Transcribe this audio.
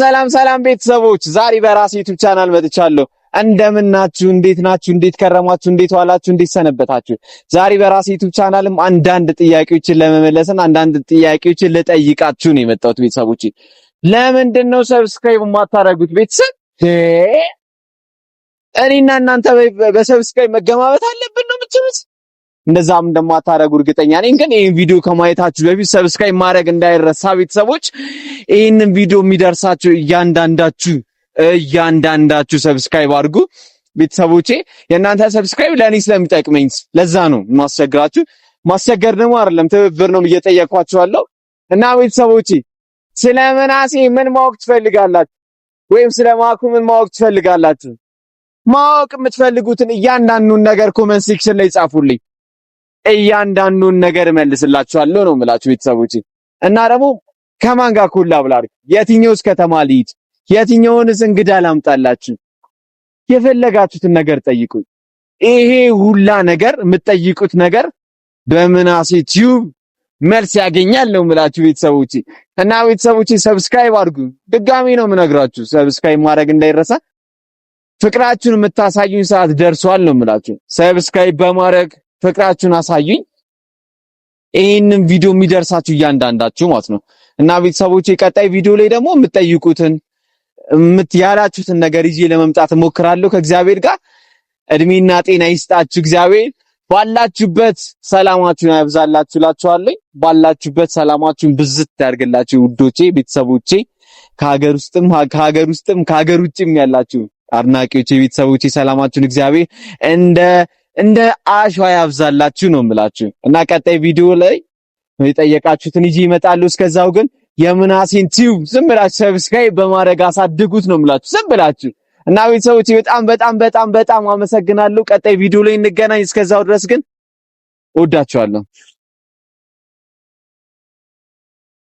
ሰላም ሰላም ቤተሰቦች፣ ዛሬ በራሴ YouTube channel መጥቻለሁ። እንደምን ናችሁ? እንዴት ናችሁ? እንዴት ከረማችሁ? እንዴት ዋላችሁ? እንዴት ሰነበታችሁ? ዛሬ በራሴ YouTube channel ም አንዳንድ ጥያቄዎችን ለመመለስና አንዳንድ ጥያቄዎችን ልጠይቃችሁ ነው የመጣሁት። ቤተሰቦች፣ ለምንድን ነው subscribe የማታደርጉት? ቤተሰብ፣ እኔና እናንተ በ subscribe መገማመት አለብን ነው የምትሉት? እንደዛም እንደማታደርጉ እርግጠኛ ነኝ። ግን ይህን ቪዲዮ ከማየታችሁ በፊት subscribe ማድረግ እንዳይረሳ ቤተሰቦች። ይህንን ቪዲዮ የሚደርሳችሁ እያንዳንዳችሁ እያንዳንዳችሁ subscribe አድርጉ ቤተሰቦቼ። የእናንተ subscribe ለእኔ ስለሚጠቅመኝ ለዛ ነው ማስቸግራችሁ። ማስቸገር ደግሞ አይደለም፣ ትብብር ነው እየጠየኳችሁ ያለው። እና ቤተሰቦቼ፣ ስለ ምናሴ ምን ማወቅ ትፈልጋላችሁ? ወይም ስለ ማኩ ምን ማወቅ ትፈልጋላችሁ? ማወቅ የምትፈልጉትን እያንዳንዱን ነገር comment section ላይ ጻፉልኝ። እያንዳንዱን ነገር እመልስላችኋለሁ ነው የምላችሁ ቤተሰቦቼ። እና ደግሞ ከማን ጋር collab ላድርግ? የትኛውስ ከተማ ልሂድ? የትኛውንስ እንግዳ ላምጣላችሁ? የፈለጋችሁትን ነገር ጠይቁኝ። ይሄ ሁላ ነገር የምትጠይቁት ነገር በምናሴ Tube መልስ ያገኛል ነው የምላችሁ ቤተሰቦቼ። እና ቤተሰቦቼ፣ subscribe አድርጉ። ድጋሚ ነው የምነግራችሁ፣ subscribe ማድረግ እንዳይረሳ። ፍቅራችሁን የምታሳዩኝ ሰዓት ደርሷል ነው የምላችሁ። Subscribe በማድረግ ፍቅራችሁን አሳዩኝ። ይህንን ቪዲዮ የሚደርሳችሁ እያንዳንዳችሁ ማለት ነው። እና ቤተሰቦቼ፣ ቀጣይ ቪዲዮ ላይ ደግሞ የምትጠይቁትን ያላችሁትን ነገር ይዤ ለመምጣት እሞክራለሁ ከእግዚአብሔር ጋር። እድሜና ጤና ይስጣችሁ እግዚአብሔር። ባላችሁበት ሰላማችሁን ያብዛላችሁ እላችኋለሁ። ባላችሁበት ሰላማችሁን ብዝት ያድርግላችሁ ውዶቼ፣ ቤተሰቦቼ፣ ከሀገር ውስጥም ከሀገር ውጭም ያላችሁ አድናቂዎቼ፣ ቤተሰቦቼ፣ ሰላማችሁን እግዚአብሔር እንደ አሸዋ ያብዛላችሁ ነው የምላችሁ። እና ቀጣይ ቪዲዮ ላይ የጠየቃችሁትን ይዤ እመጣለሁ። እስከዛው ግን የምናሴን Tube ዝም ብላችሁ subscribe በማድረግ አሳድጉት ነው የምላችሁ ዝም ብላችሁ። እና ቤተሰቦቼ፣ በጣም በጣም በጣም በጣም አመሰግናለሁ። ቀጣይ ቪዲዮ ላይ እንገናኝ። እስከዛው ድረስ ግን እወዳችኋለሁ።